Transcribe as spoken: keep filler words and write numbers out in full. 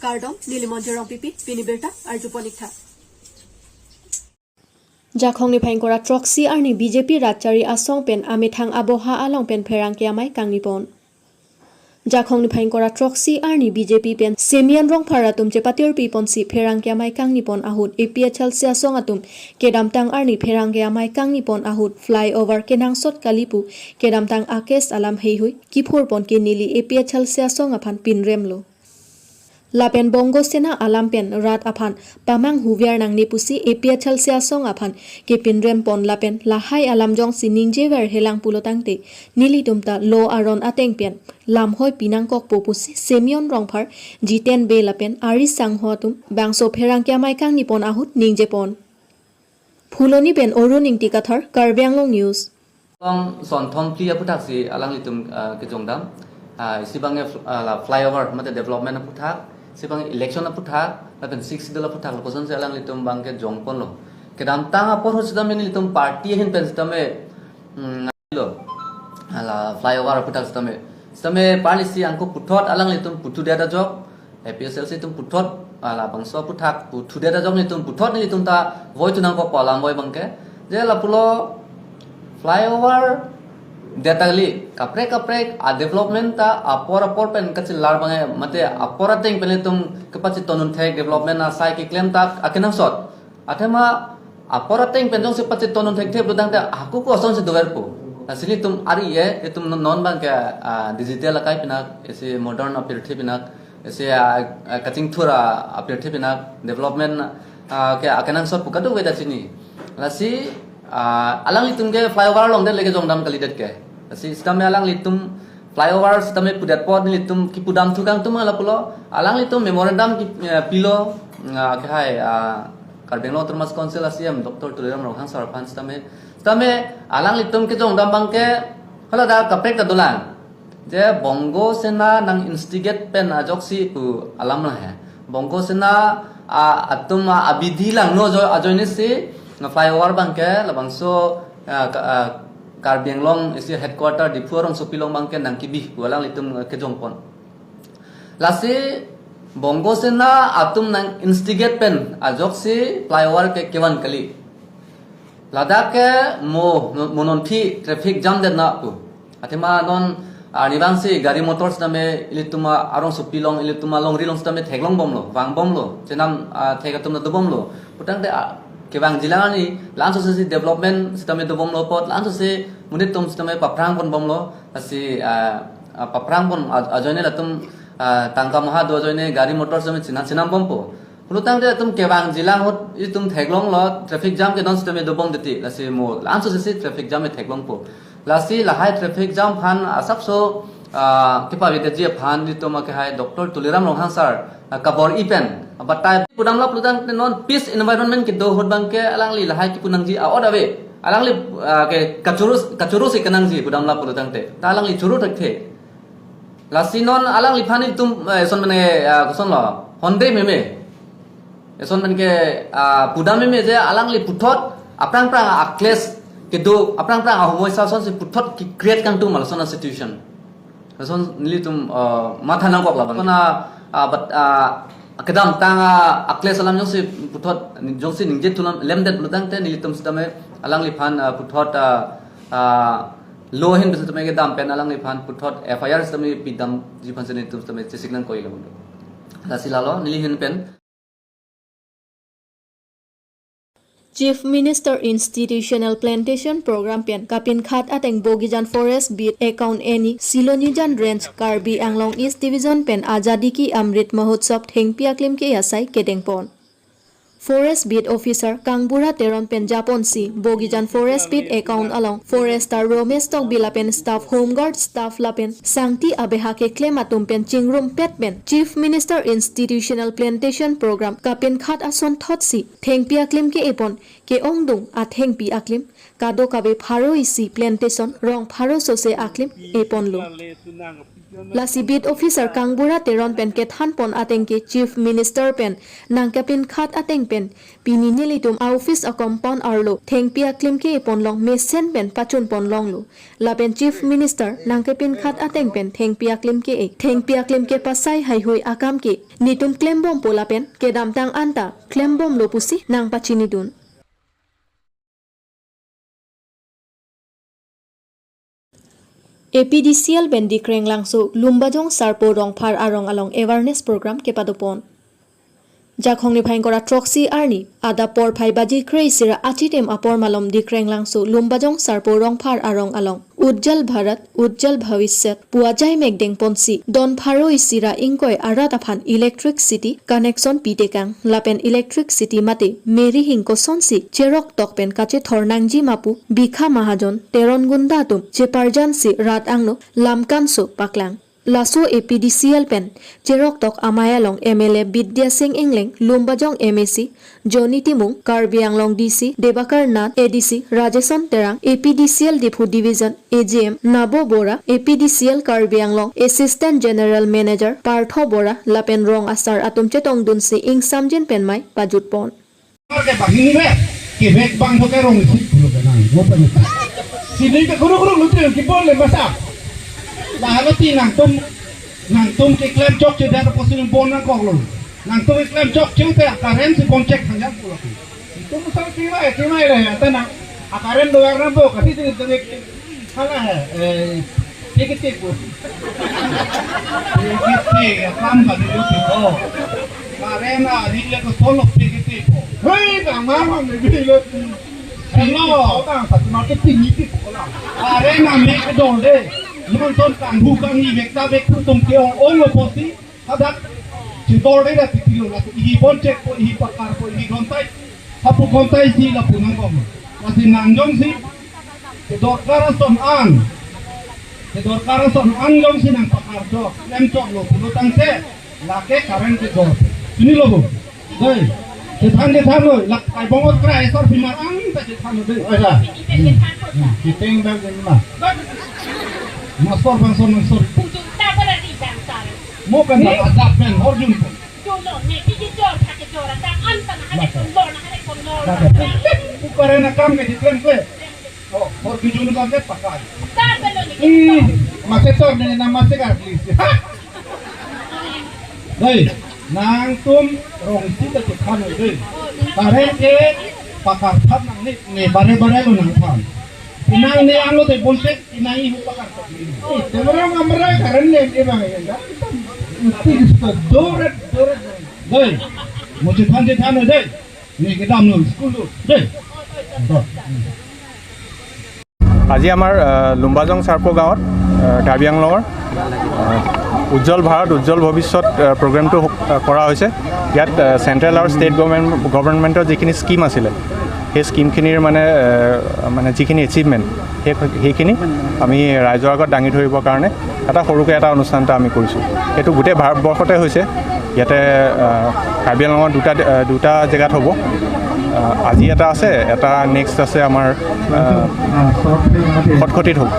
Kardom, neli Monjir Rongpipi, pini birta arjupon ik tha. Jakhong niphai ingkoi ra throksi arni B J P Ratchari Asong pen amethang aboha along pen pherangke amei kangnipon. Jakhong niphai ingkoi ra throksi arni B J P pen Simeon Rongphar atum chepatirpi ponsi pherangke amei kangnipon ahut A P H L C asong atum kedamtang arni pherangke amei kangnipon ahut flyover kenangsot kali pu kedamtang a-case alam heihui kiphurpon ke neli A P H L C asong aphan pinremlo. Lapen Bongo Sena alam pen rat aphan pamang huviar nangne pusi A P H L C asong aphan kepinrempon lapen lahai alam jongsi ningjever helang pulo tangte nelitum ta law aron ateng pen lamhoi pinangkokpo pusi Simeon Rongphar, Jiten Bey lapen ari sangho atum bangso pherangke amei kangnipon ahut ningjepon. Phuloni pen Arun Ingti Kathar, Karbi Anglong News. Kong son thom phli aphuthak si alanglitum, ah, kejongdam. Ah, isi bang ke fl-, ah, la flyover, mate development aphuthak. Isi bang election aphuthak, lapen Sixth Schedule aphuthak, lapuson si alanglitum bang kejongponlo. Kedamtang apor ahut sitame nelitum party ahin pen sitame, mm, lo. Ala flyover aphuthak sitame. Sitame parli si angko puthot alanglitum puthudet ajok. A P H L C atum puthot, ah, labangso aphuthak puthudet ajok nelitum puthot nelitum ta voi tu nangkokpo alam voi bang ke. Je lapulo flyover det ta kali, kaprek kaprek a-development ta apor apor pen kachelar bang ke, mate apor ateng pen nelitum kepachetonon thek development asai keklem ta akenangsot. Athema apor ateng pen jongsi pachetonon thekthep lo tangte hako ko asonsi doverpo. Lasi nelitum ari e, itum non, non bang ke, ah, digital akai pinak, isi modern apirthe pinak, isi, ah, ah, kachingthur, ah, apirthe pinak, development, ah, ke akenangsot pu kadokave ta chini. Lasi, ah, alanglitum ke flyover along det le kejongdam kalidet ke. Lasi sitame alanglitum flyover sitame pudet apot nelitum kipudam thu kangtum lapulo. Alanglitum memorandum ki, eh, pilo, ah, ke hai, ah, Karbi Anglong Autonomous Council a-C E M Doctor Tuliram Ronghang sir aphan sitame. Sitame alanglitum kejongdam bang ke hala da kaprek ta dolang. Je Bongo Sena nang instigate pen ajoksi pu alam lahai. Bongo Sena, ah, atum, ah, abidi langno ajo-, ajoine si flyover bang ke labangso, ah, ka-, ah, Karbi Anglong isi headquarter Diphu arongsopi along bang ke nangkebi pu alanglitum, eh, kejongpon. Lasi Bongo Sena atum nang instigate pen ajoksi flyover ke kevan kali. Ladak ke mo, mo non phi traffic jam det na pu. Athema non, ah, arnivang si gari motor sitame ilitum arongsopi along, ilitum alongri along sitame theklong bomlo, vang bomlo, chenam, ah, thek atum na dobomlo. Putangte, ah, kevangjilang arni, la-anso si development sitame dobomlo apot, la-anso si monit atum sitame paphrang pon bomlo, lasi, ah, ah, paphrang pon a-, ajoine latum, ah, tangka maha do ajoine gari motor sitame chenam, chenam bompo. Pulotangte atum kevangjilang ahut itum theklonglo, traffic jam ke non sitame dobom titi, lasi mo la-anso si traffic jam e theklongpo. Lasi lahai traffic jam aphan asapso, ah, kepavedetji aphan itum ke hai Doctor Tuliram Ronghang sir, ah, kabor-i pen batai pudam lap pulotangte non peace environment kedo ahut bang ke alangli lahai kipu nangji a-ot ave. Alangli, ah, ke kachoro, kachoro si kenangji pudam lap pulotangte. Ta alangli choro thekthe. Lasi non alangliphan itum, eh, eson mene, ah, kosonlo, honde meme. Eson men ke, ah, pudam meme je alangli puthot, aphrang phrang a-clash kedo, aphrang phrang ahomoisa asonsi puthot ki-create kangtum lason a-situation. Lason nelitum, ah, matha nangkok labang. Kona, ah, but, ah, kedamtang a-clash alam jongsi puthot, jongsi ningje thu lam lemdet pulotangte nelitum sitame alangliphan, ah, puthot, ah, ah, law ahin pen sitame kedam pen alangliphan puthot F I R sitame pidamji aphan si nelitum sitame chesik nangkok-i labang. Lasi lalo neli ahin pen. Chief Minister Institutional Plantation Program pen kapinkhat ateng Bogijan Forest Beat Account eni Silonijan Range Karbi Anglong East Division pen Azadi Ki Amrit Mahotsav thengpi aklim ke-e asai kedengpon. Forest Beat Officer Kangbura Teron pen japonsi Bogijan Forest Beat Account along Forester Romesh Tokbi lapen staff, Home Guard staff lapen sangti abeha keklem atum pen chingrumpet pen Chief Minister Institutional Plantation Program kapinkhat asonthotsi thengpi aklim ke-epon ke-ongdung athengpi aklim Kadokave pharo isi plantation rong pharo sose aklim eponlo. Lasi beat officer Kangbura Teron pen kethanpon atengke Chief Minister pen nangkepinkhat ateng pen pini nelitum a-office a-compound arlo thengpi aklim ke-eponlong mesen pen pachunponlonglo. Lapen Chief Minister nangkepinkhat ateng pen thengpi aklim ke-e, thengpi aklim kepasai heihui akam ke netum klembompo lapen kedamtang anta klembomlo pusi nangpachinidun. A P D C L pen Dikrenglangso Lumbajong Sarpo Rongphar arong along awareness program kepadopon. Jakhong niphai ingkoi ra throksi arni adap porphai baji kre-isi ra achitim apor malom Dikrenglangso Lumbajong Sarpo Rongphar arong along Ujjal Bharat, Ujjal Bhavishyat pu ajai mekdengponsi don pharo isi ra ingkoi arat aphan electricity connection pitekang lapen electricity mate meri hing kosonsi cheroktok pen kachethor nangji ma pu Bikha Mahajon, Teron gunda atum cheparjansi rat angno lam kanso paklang. Laso A P D C L pen cheroktok amei along M L A Bidya Sing Engleng, Lumbajong M A C Johnny Timung, Karbi Anglong D C Debakar Nath, A D C Rajeson Terang, A P D C L Diphu Division A G M Nabo Bora, A P D C L Karbi Anglong Assistant General Manager Partho Bora lapen rong asar atum chetongdunsi ingsamjin pen mei pajutpon. Ke bangin re, ke bek bang to ke rong isi pulo ke nang, mo pa ni. Sini ke kuru kuru lutu ke bon le masa. Lahelo ti nangtum, nangtum keklem chokche dia to posi bon nangkoklo. Nangtum keklem chokche te current si bon chek thang jang pulo ke. Itum sa kima, kima re, anta na. A current do ar na bo, kasi sini tu ke Hala hai, eh, tiki tiki. Tiki tiki, kam ka dulu tiko. Karena hari le ko solo tiki tiko. Hei, kang mama ni bilo. Hello. Kau kang satu mati tinggi tiko lah. Karena me ke dong de. Nonton kang bukan ni vekta vek tum ke ong ong lo posi. Hadak, si dor de da titilo na, ihi bon chek po, ihi pakar po, ihi gontai. Hapu gontai si lapu nangkok. Lasi nang jongsi, si dorkar ason an. Si dorkar ason an jongsi nang pakar chok, lem choklo pulo tangte, lake current ke dor. Chinilo bo. Dei, chethan chethanlo, lak kai bong ot krai, sar bimar an ta chethanlo dei. Oi, sa. Hmm. Hmm. Kiteng bang ke ma. Mastor bang son mastor. Mo kan adap pen hor jun. Jolo, ne, tiki jor, thake jor, ta an ta na hale kon lor, na hale kon lor. Pukare na kam ke di klem kle. Oh, hor bijun kam ke pakai. Ta belo ni. Ih, mase tor ne na mase ka please. Dei, nangtum rong isi ta chekhan dei. Current ke pakar than nang ni, ne bare bare lo nangthan. Inang ne ang lo te bon chek, inang ihu pakar. Eh, temra mamra current ne ke bang ya. Ti isko dore dore. Dei, mo chethan chethan dei. Ne kedam lo school lo. Dei. আজি আমাৰ আহ, লুম্বাজং চাৰ্পো গাঁৱত আহ, কাৰ্বি আংলঙৰ আহ, উজ্জ্বল ভাৰত উজ্জ্বল ভৱিষ্যত আহ, প্ৰগ্ৰেমটো আহ, কৰা হৈছে। ইয়াত আহ, চেণ্ট্ৰেল আৰু ষ্টেট গভৰ্ণমেণ্ট গভৰ্ণমেণ্টৰ যিখিনি স্কিম আছিলে, সেই স্কিমখিনিৰ মানে আহ, মানে যিখিনি এচিভমেণ্ট, সেই সেইখিনি আমি ৰাইজৰ আগত দাঙি ধৰিবৰ কাৰণে এটা সৰুকৈ এটা অনুষ্ঠান এটা আমি কৰিছোঁ। এইটো গোটেই ভাৰতবৰ্ষতে হৈছে। ইয়াতে আহ, কাৰ্বি আংলঙত দুটা আহ, দুটা জেগাত হ'ব। আহ, আজি এটা আছে, এটা নেক্সট আছে আমাৰ আহ, খটখটিত হ'ব।